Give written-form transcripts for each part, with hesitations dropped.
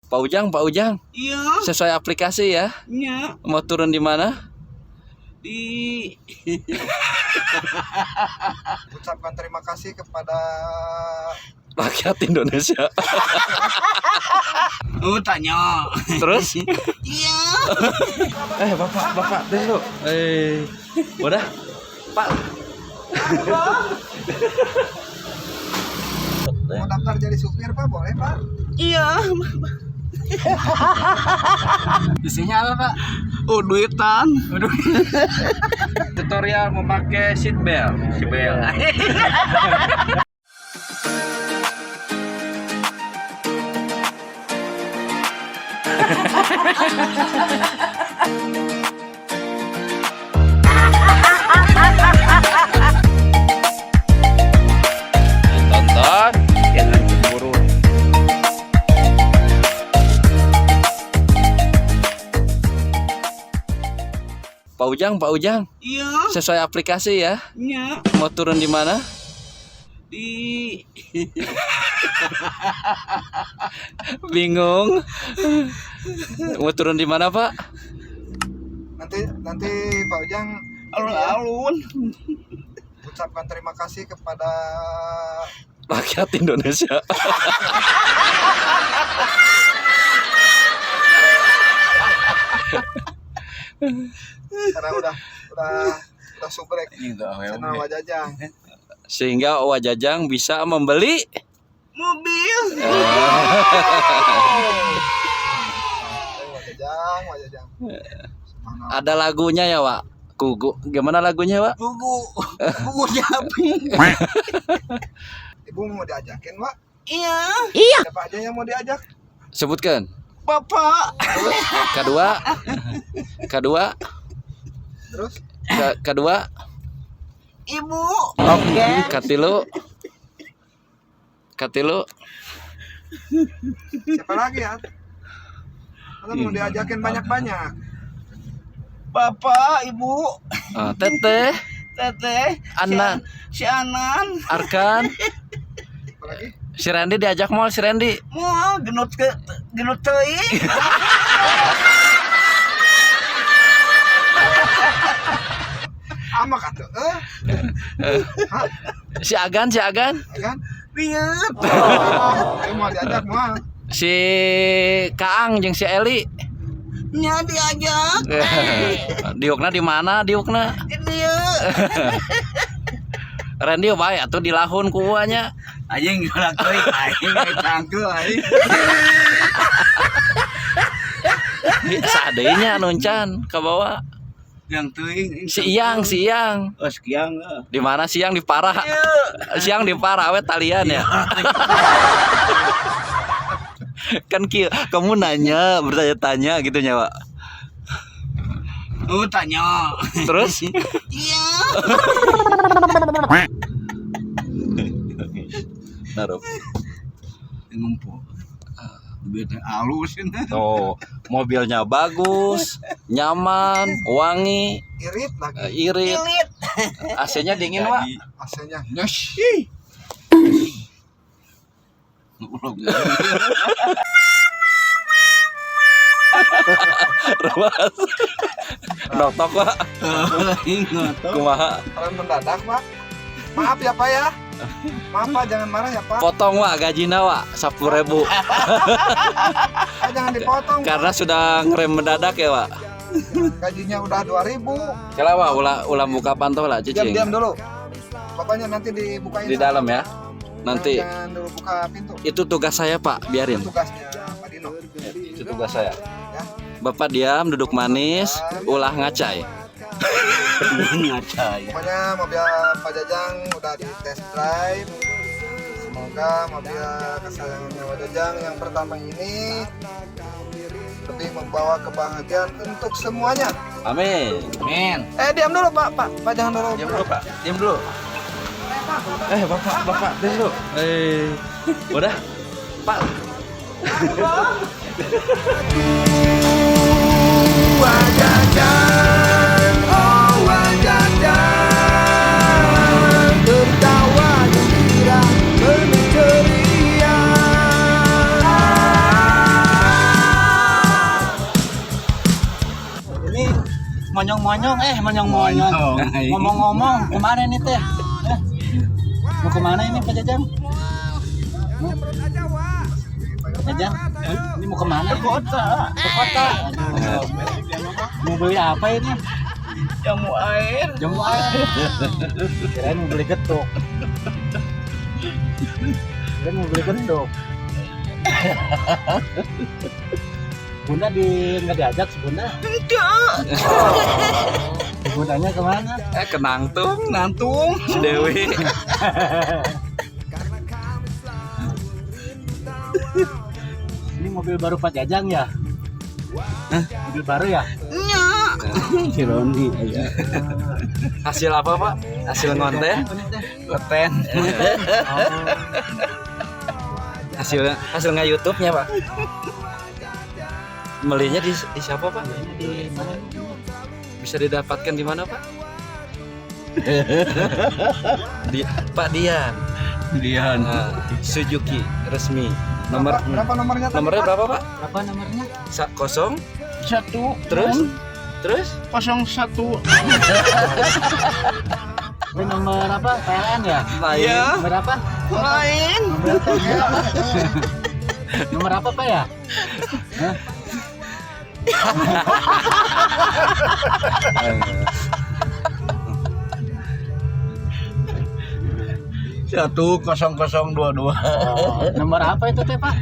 Pak Ujang, Pak Ujang. Iya. Sesuai aplikasi ya. Iya. Mau turun di mana? Di Ucapkan terima kasih kepada rakyat Indonesia. Oh, tanya. Terus? Iya. Bapak, bapak, dulu. Udah. Pak. Mau daftar jadi supir, Pak, boleh, Pak? Iya. Isinya apa, Pak? Oh, duitan. Tutorial memakai seat belt. Seat belt. Tonton, Jangan cemburu. Pak Ujang, Pak Ujang. Iya. Sesuai aplikasi ya. Iya. Mau turun di mana? Di Bingung. Mau turun di mana, Pak? Nanti nanti Pak Ujang alun-alun. ucapkan terima kasih kepada Rakyat Indonesia. Karena udah subrek channel Wajajang. Sehingga Wajajang bisa membeli mobil. Wajajang, Wajajang. Ada lagunya ya, Wak? Kugu. Gimana lagunya, Wak? Gugu. Gugu japi. Ibu mau diajakin, Pak? Iya. Siapa aja yang mau diajak? Sebutkan. Bapak. Kedua. Kedua. Terus Kedua. Ibu. Oke. Katilu. Katilu. siapa lagi ya? Kalau mau diajakin banyak-banyak. Bapak, Ibu, Teteh, Teteh, Anan, si Anan, Arkan, Siapa lagi? si Randy diajak mal si Randy. Mau genut ke genut teuing. Ama kata, Hah? Si Agan, si Agan, Ya kan? Lihat. Oh, ini mau diajak mau. si Kaang jeung si Eli. Nya diajak. Diukna di mana diukna? Dia. Randy bae atuh di lahun ku nya. Anjing galak teuing, aing tangke aing. Sadeunya anu encan ka bawah. Yang teuing. Si Iyang, si Iyang. Oh, sekian. Di mana siang di Parah? Siang di Parah we talian ya. Kan kieu kamu nanya, bertanya-tanya gitu nya, Pak. Oh, tanya. Terus Iya. naruh. Ngumpul. Duitnya halus ini. Tuh, mobilnya bagus, nyaman, wangi, Irit lagi irit, AC-nya dingin, Pak. AC-nya. Yes. Rewas. Notok, Pak. Kumaha? Kalian mendadak, Pak. Maaf ya, Pak ya. Maaf, Pak, jangan marah ya, Pak. Potong, Pak, gajina, Pak, 10.000. Pak, jangan dipotong. Pak. Karena sudah ngerem mendadak ya, Pak. Gajinya udah 2.000. Kela, Pak, ulah ulah buka pantau lah, Diam, cicing. diam dulu. Bapaknya nanti dibukain. Di dalam ya. Nanti Jangan dulu buka pintu. itu tugas saya, Pak, biarin. Itu tugasnya Pak Dino. Itu tugas saya. Ya. Bapak diam, duduk manis, ulah ngacai. Ngaca ya. Pokoknya mobil Pak Jajang udah di test drive. Semoga mobil kesayangannya Pak Jajang yang pertama ini lebih membawa kebahagiaan untuk semuanya. Amin. Amin. Diam dulu Pak, Pak, Pak jangan dulu. Diam dulu, Pak. Diam dulu. Bapak, bapak, diam dulu. Udah. Pak. Wajajang, oh wajajang, tertawa gembira penuh ceria. Monyong-monyong, monyong-monyong. Ngomong-ngomong, kemana nih teh? Mau kemana ini Pak Jajang? Jajang, ini mau kemana? Ke kota. Ke kota. Aduh. Mau beli apa ini? Jamu air. Jamu air. Kirain mau beli getuk. Kirain mau beli getuk. Bunda nggak diajak si Bunda? Enggak. Oh. Bundanya kemana? Ke Nangtung. Nangtung. Si Dewi. Ini mobil baru Pak Jajang ya? Hah? Mobil baru ya? Nya. Si Roni ya. Hasil apa Pak? Hasil ngonten? Konten. Hasil nggak YouTube-nya Pak? Belinya di siapa Pak? Di mana? Bisa didapatkan di mana Pak? Di Pak Dian. Dian. Suzuki resmi. Nomor berapa nomornya tadi? Nomornya berapa Pak? Berapa nomornya? 0 1 terus 01. Ini nomor apa? PLN ya? Lain. Iya. Nomor apa? Lain. Nomor apa Pak ya? Hah? 10022. Oh, nomor apa itu teh Pak?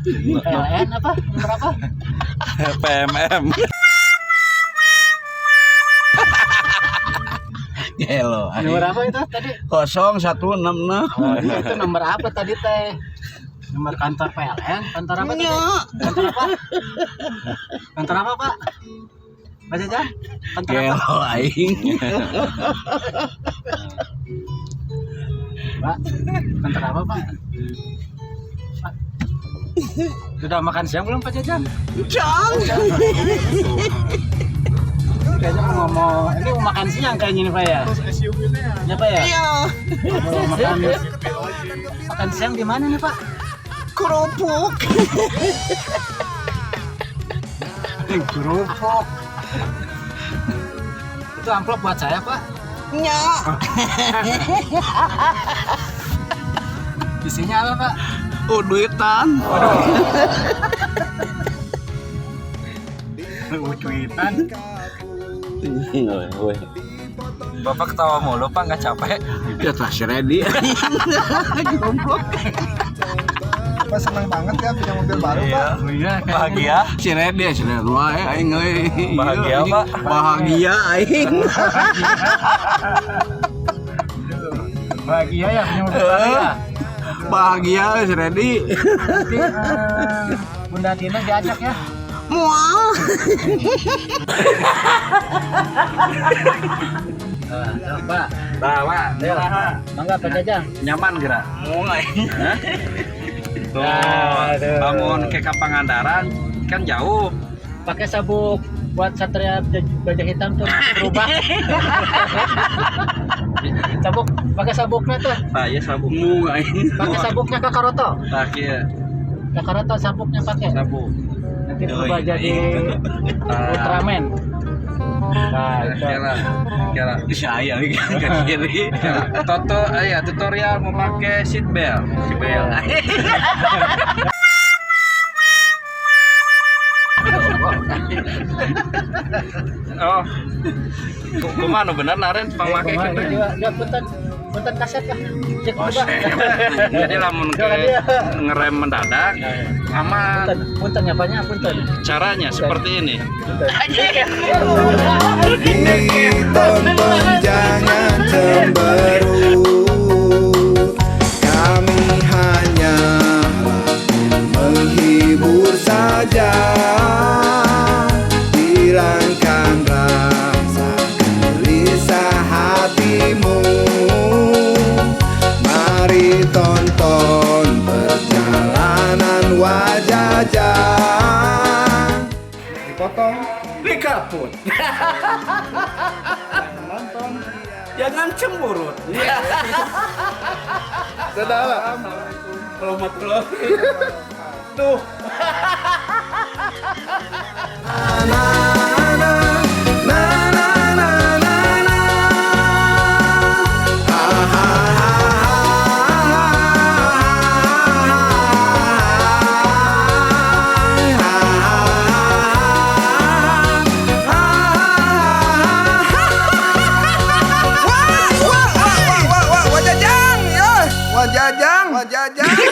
PLN apa? Nomor apa? PMM. Gelo. Nomor apa itu tadi? 0166. Oh, iya, itu nomor apa tadi teh? Nomor kantor PLN, kantor apa tadi? Kantor apa? Kantor apa Pak? Pak Jajang? Kantor apa? Gelo aing. Pak, kantor apa Pak? Pak. Sudah makan siang belum Pak Jajang? Jang. Kayaknya mau ngomong, ini mau makan siang kayaknya nih Pak ya? Ya Pak ya? Iya. Mau makan siang di mana nih Pak? Kerupuk. Kerupuk. Itu amplop buat saya Pak? Nya. Isinya apa Pak? Oh, duitan. Oh, duitan. Bapak ketawa mulu Pak, nggak capek? Ya tas ready. Goblok. Pak senang banget ya punya mobil baru Pak. Iya, Bahagia. Si ready, si ready wae aing euy. Bahagia, Pak. Bahagia aing. Bahagia ya punya mobil baru ya. Bahagia si ready. Nanti Bunda Tina diajak ya. Mual. Pak. Nah, Pak. Ayo, mangga Pak Jajang. Nyaman gerak. Mulai. Tuh, bangun ke Pangandaran kan jauh. Pakai sabuk buat satria baja hitam tuh berubah. Sabuk, pakai sabuknya tuh. Nah, iya sabuk. Mulai. Pakai sabuknya Kakaroto. Nah, iya. Kakaroto sabuknya pakai. Sabuk. Nanti berubah jadi Ultraman. Nah, itu. Kira. Saya ke kiri. Toto, ya tutorial memakai seat belt. Seat belt. Oh. Kumaha bener naren pamake Kumaha, kitu. Dia punten kaset ya. Cek Oh, coba. Jadi lamun ke ngerem mendadak aman. Punten ya banyak punten. Caranya seperti ini. Ditonton jangan cemberut. Kami hanya menghibur saja. Hilangkan rasa gelisah hatimu. Mari tonton perjalanan Wajajang. Dipotong Dikaput. nonton. Jangan cemberut. Dadah lah. Warahmatullahi. Tuh. Na na na. Wajajang.